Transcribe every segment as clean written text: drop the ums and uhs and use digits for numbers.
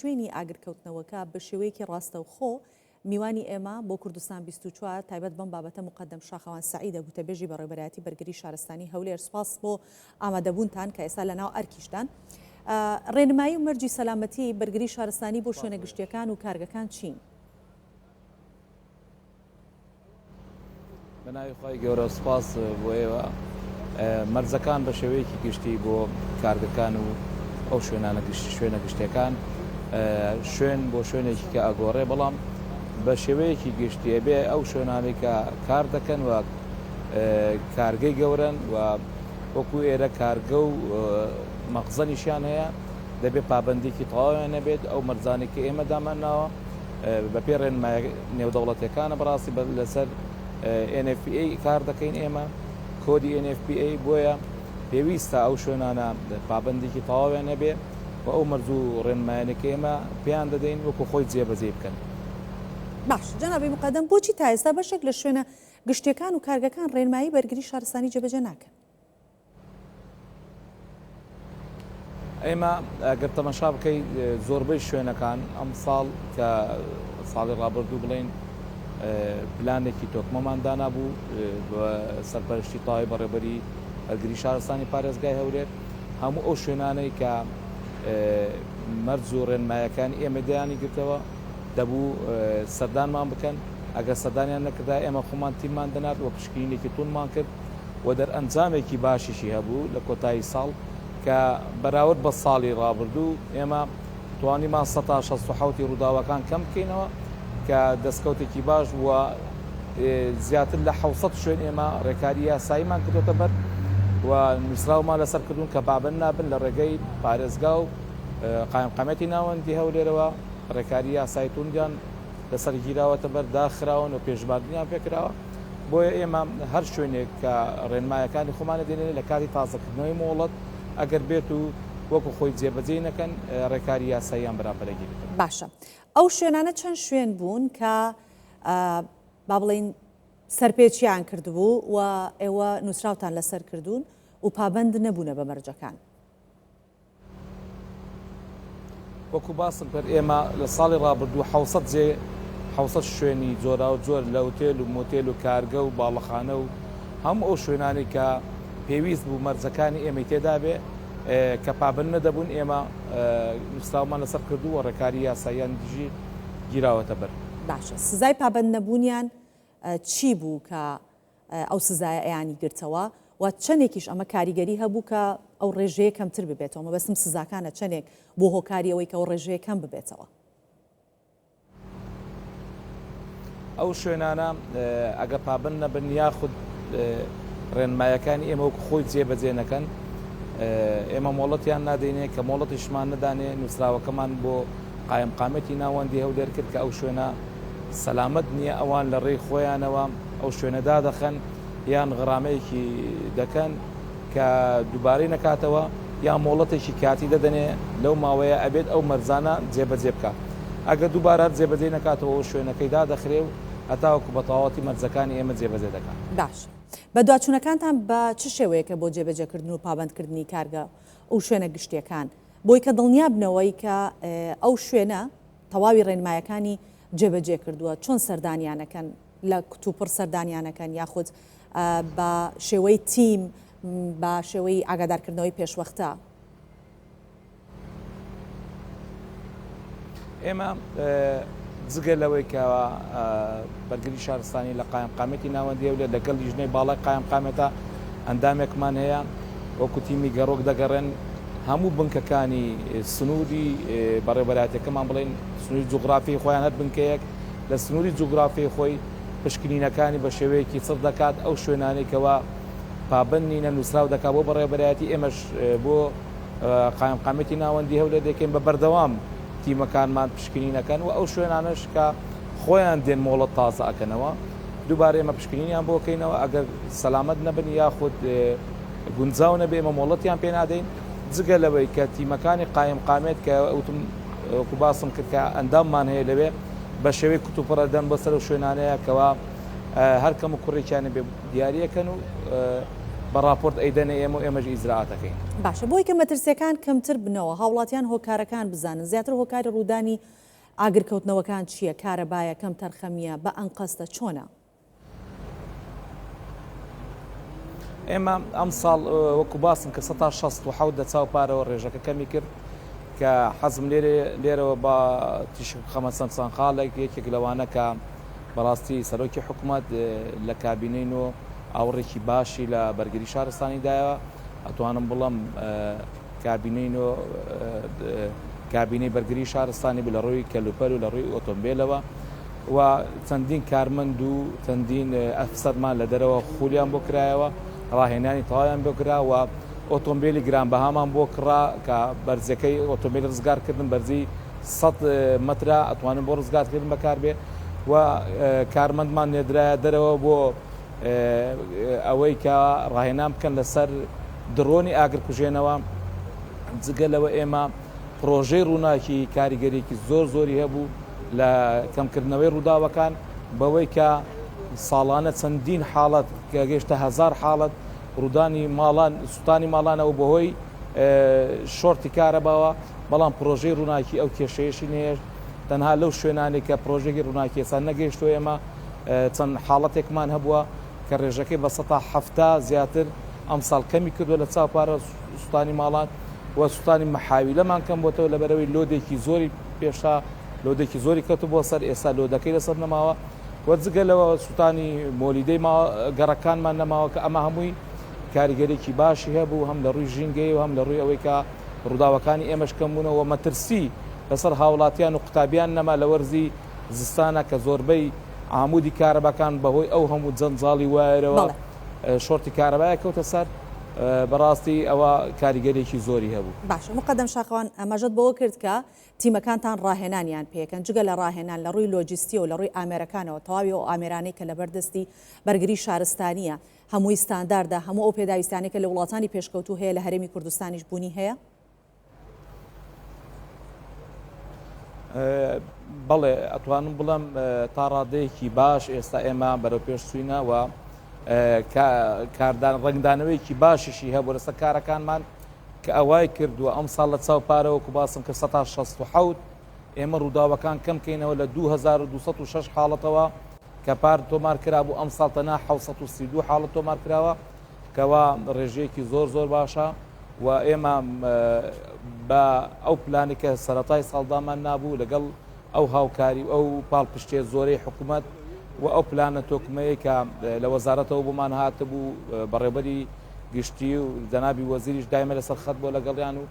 شوێنی ئاگرکەوتنەوەکە بە شێوەیەکی ڕاستەوخۆ میوانی ئێمە بۆ کوردستان 24 تایبەت بەم بابەتە موقەدەم شاخەوان سەعیدە گوتەبێژی بەڕێوەبەرایەتی بەرگری شارستانی هەولێر سوپاس بۆ ئامادەبوونتان کە ئێستا لەناو ئەرکیشدان. ڕێنمایی و مەرجی سەلامەتی بەرگری شارستانی بۆ شوێنە گشتیەکان و کارگەکان چین؟ بە ناوی خوای گەورە سوپاس بۆ ئێوە. مەرجەکان بە شێوەیەکی گشتی بۆ کارگەکان و ئەو شوێنانە گشتی شوێنە گشتیەکان شوێن بۆ شوێنێکی کە ئەگۆڕێ بەڵام بە شێوەیەکی گشتی ئەبێ ئەو شوێنانەی کە کار دەکەن و کارگەی گەورن و وەکو ئێرە کارگە و مەخزەنیشیان هەیە دەبێت پابندێکی تەواویان نەبێت ئەو مەرجانەی کە ئێمە دامانناوە بەپێی ڕێنمایە نێودەوڵەتیەکانە بەڕاستی لەسەر NFPA کار دەکەین ئێمە کۆدی NFPA بۆیە پێویستە ئەو شوێنانە پابندێکی تەواویان هەبێ و ئەو مەرج و ڕێنمایانەی کە ئێمە پێیان دەدەین وەکو خۆی جێبەجێی بکەن. باش جەنابی موقەدەم بۆچی تا ئێستا بەشێک لە شوێنە گشتیەکان و کارگەکان ڕێنمایی بەرگری شارستانی جێبەجێ ناکەن؟ ئێمە ئەگەر تەمەشا بکەی زۆربەی شوێنەکان ئەمساڵ کە ساڵی ڕابردوو بڵین پلانێکی تۆکمەمان دانابوو بە سەرپەرشتی تاوی بەڕێبەری بەرگری شارستانی پارێزگای هەولێر هەموو ئەو شوێنانەی کە مەرج و ڕێنمایەکانی ئێمە دەیانی گرتەوە دەبوو سەردانمان بکەن ئەگەر سەردانیان نەکردا ئێمە خۆمان تیممان دەنارد و پشکنینێکی توندمان کرد و دەرئەنجامێکی باشیشی هەبوو لە کۆتایی ساڵ کە بەراورد بە ساڵی ڕابردوو ئێمە توانیمان 67% ی ڕووداوەکان کەم بکەینەوە کە دەستکەوتێکی باش بووە زیاتر لە 600 شوێن ئێمە ڕێکاری یاساییمان کردوتە بەر و نووسراومان لەسەر کردوون کە پابەند نابن لە ڕێگەی پارێزگا و قایمقامیەتی ناوەندی هەولێرەوە ڕێکاری یاسایی توندیان لەسەر گیراوەتە بەر داخراون و پێشباردنیان پێکراوە. بۆیە ئێمە هەر شوێنێک کە ڕێنمایەکانی خۆمانە دێنێ لە کاتی تازەکردنەوەی مۆڵەت ئەگەر بێت و وەکو خۆی جێبەجێی نەکەن ڕێکاری یاساییان بەرامبەر ئەگیرێتەوە. باشە ئەو شوێنانە چەند شوێن بوون کە با بڵێین سەرپێچیان کردبوو و ئێوە نووسراوتان لەسەر کردوون و پابەند نەبوونە بە مەرجەکان؟ وەکو باسم کرد ئێمە لە ساڵی ڕابردوو 600 جێ 600 شوێنی جۆراو جۆر لە ئوتێل و مۆتێل و کارگە و باڵەخانە و هەموو ئەو شوێنانی کە پێویست بوو مەرجەکانی ئێمەی تێدا بێ کە پابند نەدەبوون ئێمە نووسراومان لەسەر کردوو و ڕێکاری یاساییان دژی گیراوەتە بەر. باشە سزای پابند نەبوونیان چی بوو کە ئەو سزایە ئەیانی گرتەوە و چەندێکیش ئەمە کاریگەری هەبوو کە ئەو ڕێژەیە کەمتر ببێتەوە مەبەستم سزاکانە چەندێک بۆ هۆکاری ئەوەی کە ئەو ڕێژەیە کەم ببێتەوە. ئەو شوێنانە ئەگە پابند نەبن یاخود ڕێنمایەکانی ئێمە وەکو خۆی جێبەجێ نەکەن ئێمە مۆڵەتیان نادەینێ کە مۆڵەتیشمان نەدانێ نووسراوەکەمان بۆ قایمقامێتی ناوەندی هەولێر کرد کە ئەو شوێنە سەلامەت نییە ئەوان لە ڕێی خۆیانەوە ئەو شوێنە دادەخەن یان غرامەیەکی دەکەن کە دووبارەی نەکاتەوە یان مۆڵەتێکی کاتی دەدەنێ لەو ماوەیە ئەبێت ئەو مەرجانە جێبەجێ بکات ئەگەر دووبارە هەر جێبەجێ نەکاتەوە ئەو شوێنەکەی دادەخرێ و هەتاوەکو بە تەواوەتی مەرجەکانی ئێمە جێبەجێ دەکات. باشە بەدواچوونەکانتان بە چ شێوەیەکە بۆ جێبەجێکردن و پابەندکردنی کارگە و شوێنە گشتییەکان بۆی کە دڵنیابنەوەی کە ئەو شوێنە تەواوی ڕێنمایەکانی جێبەجێ کردووە چۆن سەردانیان ئەکەن لە کتوپڕ سەردانیان ئەکەن یاخود بە شێوەی تیم بە شێوەی ئاگادارکردنەوەی پێشوەختە؟ ئێمە جگە لەوەی کە بەرگری شارستانی لە قایمقامێتی ناوەندی هەولێر لەگەڵ لیژنەی باڵای قایمقامێتە ئەندامێکمان هەیە وەکو تیمی گەڕۆک دەگەڕێن هەموو بنکەکانی سنووری بەڕێوەبەرایەتیەکەمان بڵێین سنووری جوگرافی خۆیان هەر بنکەیەک لە سنووری جوگرافی خۆی پشکنینەکانی بە شێوەیەکی چڕ دەکات ئەو شوێنانەی کەوا پابەند نینە نووسراو دەکات بۆ بەڕێوەبەرایەتی ئێمەش بۆ قایمقامیەتی ناوەندی هەولێر دەکەین بە بەردەوام تیمەکانمان پشکنینەکەن و ئەو شوێنانەش کە خۆیان دێن مۆڵەت تازە ئەکەنەوە دووبارە ئێمە پشکنینیان بۆ کەینەوە ئەگەر سەلامەت نەبن یاخود گونجاو نەبێ ئێمە مۆڵەتیان پێ نادەین جگە لەوەی کە تیمەکانی قایمقامێت کە وتم وەکو باسم کرد کە ئەنداممان هەیە لەوێ بە شێوەی کوتوپڕ دەن بۆ سەر ئەو شوێنانەیە کەوا هەر کەم و کوڕێکیان بێ دیاریەکەن و بە ڕاپۆرت ئەیدەنە ئێمە و ئێمەش ئیجرائات ئەکەین. باشە بۆی کە مەترسیەکان کەمتر بنەوە هاوڵاتیان هۆکارەکان بزانن زیاتر هۆکاری ڕوودانی ئاگرکەوتنەوەکان چییە کارەبایە کەمتەرخەمییە بە ئەنقەستە چۆنە؟ ئێمە ئەمساڵ وەکو باسم کە 67% لە چاو پارەوە ڕێژەکە کەمی کرد کە حەزم لێرێ لێرەوە با تیشک بخەمە چەند چەند خاڵێک یەکێک لەوانە کە بەڕاستی سەرۆکی حکوومەت لە کابینەی نۆ ئاوڕێکی باشی لە بەرگری شارستانی دایەوە ئەتوانم بڵم کابینەی نۆ کابینەی بەرگری شارستانی بوو لە ڕووی کەلوپەل و لە ڕووی ئۆتۆمبێلەوە و چەندین کارمەند و چەندین ئەفسەرمان لە دەرەوە خولیان بۆ کرایەوە ڕاهێنانی تەواویان بۆ کرا و ئۆتۆمبیلی گرانبەهامان بۆ کڕا کە بەرزەکەی ئۆتۆمبیل ڕزگارکردن بەرزی 100 مەترە ئەتوانن بۆ ڕزگارکردن بەکاربێ و کارمەندمان نێدرایە دەرەوە بۆ ئەوەی کە ڕاهێنان بکەن لەسەر دڕۆنی ئاگرکوژێنەوە، جگە لەوە ئێمە پڕۆژەی ڕووناکی کاریگەریەکی زۆر زۆری هەبوو لە کەمکردنەوەی ڕووداوەکان بەوەی کە ساڵانە چەندین حاڵەت کە گەشتە هەزار حاڵەت ڕوودانی ماڵان سووتانی ماڵانەوە بەهۆی شۆرتی کارەباوە بەڵام پرۆژەی ڕووناکی ئەو کێشەیەشی نەهێشت تەنها لەو شوێنانێک کە پرۆژێکی ڕووناکی ئێستا نەگەیشتووە ئێمە چەند حاڵەتێکمان هەبووە کە ڕێژەکەی بە 70% زیاتر ئەمساڵ کەمی کردووە لە چاو پارە سوتانی ماڵان و سوتانی مەحاویلەمان کەم بۆتەوە لەبەرەوەی لۆدێکی زۆری پێشتا لۆدێکی زۆری کەوتبووە سەر ئێستا لۆدەکەی لەسەر نەماوە و جگە لەوە سوتانی مۆلیدەی گەڕەکانمان نەماوە کە ئەمە هەمووی کاریگەرێکی باشی هەبوو هەم لە ڕووی ژینگەی و هەم لە ڕووی ئەوەی کە ڕووداوەکانی ئێمەش کەم بوونەوە مەترسی لەسەر هاوڵاتیان و قوتابیان نەما لە وەرزی زستانە کە زۆربەی عامودی کارەباکان بەهۆی ئەو هەموو جەنجاڵی وایەرەوە شۆرتی کارەبایە کەوتە سەر بەڕاستی ئەوە کاریگەریەکی زۆری هەبوو. باشە موقەدەم شاخەوان ئاماژەت بەوە کرد کە تیمەکانتان ڕاهێنانیان پێکەن جگە لە ڕاهێنان لە ڕووی لۆجیستیەوە لە ڕووی ئامێرەکانەوە تەواوی ئەو ئامێرانەی کە لەبەر دەستی بەرگری شارستانیە هەمووی ستانداردە هەموو ئەو پێداویستانەی کە لە وڵاتانی پێشکەوتوو هەیە لە هەرێمی کوردستانیش بوونی هەیە؟ بەڵێ ئەتوانم بڵێم تا ڕادەیەکی باش ئێستا ئێمە بەرەو پێش چوینە و کاردان ڕنگدانەوەیەکی باشیشی هەبوو لەسەر کارەکانمان کە ئەوای کردووە ئەم ساڵ لە چاو پارەوەکو باسم کە 16 ئێمە ڕووداوەکان کەم کەینەوە لە 2206 حاڵەتەوە کە پار تۆمار کرابوو ئەم ساڵ تەنها 632 حاڵەت تۆمار کراوە کەوا ڕێژەیەکی زۆر زۆر باشە و ئێمە بە ئەو پلانی کە سەرەتای ساڵدامان نابوو لەگەڵ ئەو هاوکاری و ئەو پاڵپشتێ زۆرەی حکوومەت و ئەو پلانە تۆکمەیە کە لە وەزارەتەوە بۆمان هاتبوو بەڕێوبەری گشتی و جەنابی وەزیریش دایمە لەسەر خەت بۆ لەگەڵیان و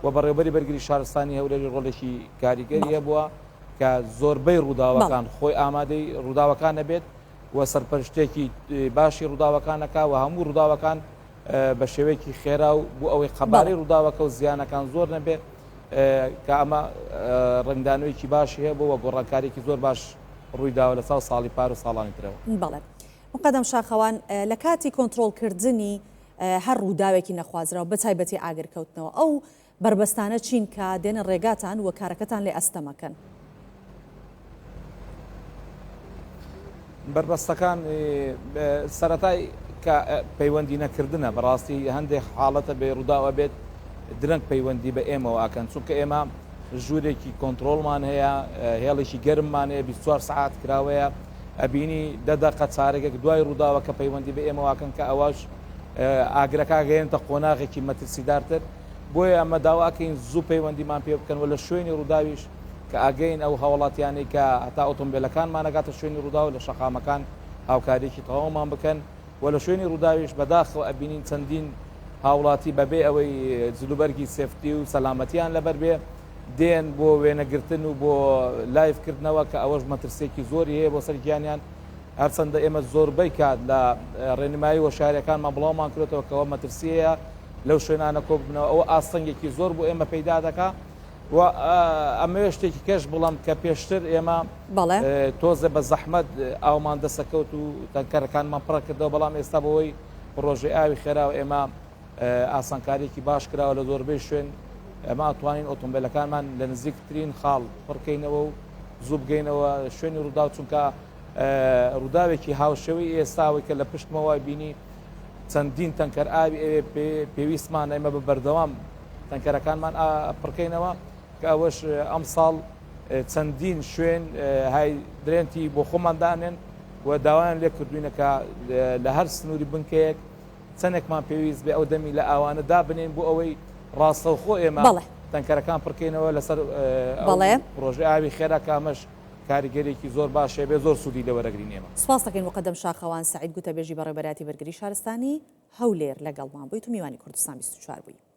و بەڕێوبەری بەرگری شارستانی هەولێری ڕۆڵێکی کاریگەری هەبووە کە زۆربەی ڕووداوەکان خۆی ئامادەی ڕووداوەکان نەبێت و سەرپەرشتێکی باشی ڕووداوەکان ئەکا و هەموو ڕووداوەکان بە شێوەیەکی خێرا و بۆ ئەوەی قەبارەی ڕووداوەکە و زیانەکان زۆر نەبێ کە ئەمە ڕەنگدانەوەیەکی باشی هەبوو و گۆڕانکاریکی زۆر باش ڕووی داوە لە چاو ساڵی پار و ساڵانی ترەوە. بەڵێ مقەدەم شاخەوان لە کاتی کۆنترۆڵکردنی هەر ڕووداوێکی نەخوازراو بە تایبەتی ئاگرکەوتنەوە ئەو بەربەستانە چین کە دێنە ڕێگاتان و کارەکەتان لێ ئەستەمەکەن؟ بەربەستەکان سەرەتای کە پەیوەندی نەکردنە بەڕاستی هەندێک حاڵەتە بێ ڕووداوە بێت درەنگ پەیوەندی بە ئێمەوە ئەکەن چونکە ئێمە ژوورێکی کۆنتترۆلمان هەیە هێڵێکی گەرممان هەیە 24 سعات کراوەیە ئەبینی دە دەقە چارەگێک دوای ڕووداوە کە پەیوەندی بە ئێمەواکەن کە ئەوەش ئاگرەکە گەیەنتە قۆناغێکی مەترسیدارتر بۆیە ئەمە داواکەین زوو پەیوەندیمان پێ بکەن و لە شوێنی ڕووداویش کە ئاگەین ئەو هاوڵاتیانەی کە هەتا ئۆتۆمبیلەکانمان ئەگاتە شوێنی ڕووداو لە شەقامەکان هاوکاریەکی تەواومان بکەن و لە شوێنی ڕووداویش بەداخەوە ئەبینین چەندین هاوڵاتی بەبێ ئەوەی جلوبەرگی safety و سەلامەتیان لەبەر بێ دێن بۆ وێنەگرتن و بۆ live کردنەوە کە ئەوەش مەترسیەکی زۆری هەیە بۆ سەر گیانیان هەرچەندە ئێمە زۆربەی کات لە ڕێنمایی وەشاریەکانمان بڵاومان کرێتەوە کەەوە مەترسیەیە لەو شوێنانە کۆببنەوە ئەوە ئاستەنگێکی زۆر بۆ ئێمە پەیدا دەکا و ئەمەوێ شتێکی کەش بڵم کە پێشتر ئێمە تۆزە بە زەحمەت ئاومان دەسەکەوت و تەنکەرەکانمان پڕکردەوە بەڵام ئێستا بەوەی پڕۆژەی ئاوی خێرا و ئێمە ئاسانکاریەکی باش کراوە لە زۆربەی شوێن ئەمە ئەتوانین ئۆتۆمبیلەکانمان لە نزیکترین خاڵ پڕکەینەوە و زوو بگەینەوە شوێنی ڕووداو چونکە ڕووداوێکی هاوشێوەی ئێستاوەی کە لە پشتمەوە بینی. چەندین تەنکەر ئاوی ئەوێ پێویستمان ئێمە بە بەردەوام تەنکەرەکانمان پڕکەینەوە کە ئەوەش ئەمساڵ چەندین شوێن hydrant ی بۆ خۆمان دانێن و داوایان لێ کردوینە کە لە هەر سنووری بنکەیەک چەندێکمان پێویست بێ ئەو دەمی لە ئاوانە دابنێن بۆ ئەوەی ڕاستەوخۆ ئێمە تەنکەرەکان پڕکەینەوە لەسەر پرۆژەی ئاوی خێرا کە ئەمەش کاریگەریەکی زۆر باش هەبێ زۆر سوودی لێ وەرەگرین ئێمە. سوپاست دەکەین موقەدەم شاخەوان سەعید گوتەبێژی بەڕێوەبەرایەتی بەرگری شارستانی هەولێر لەگەڵمان بوویت و میوانی کوردستان 24 بووی.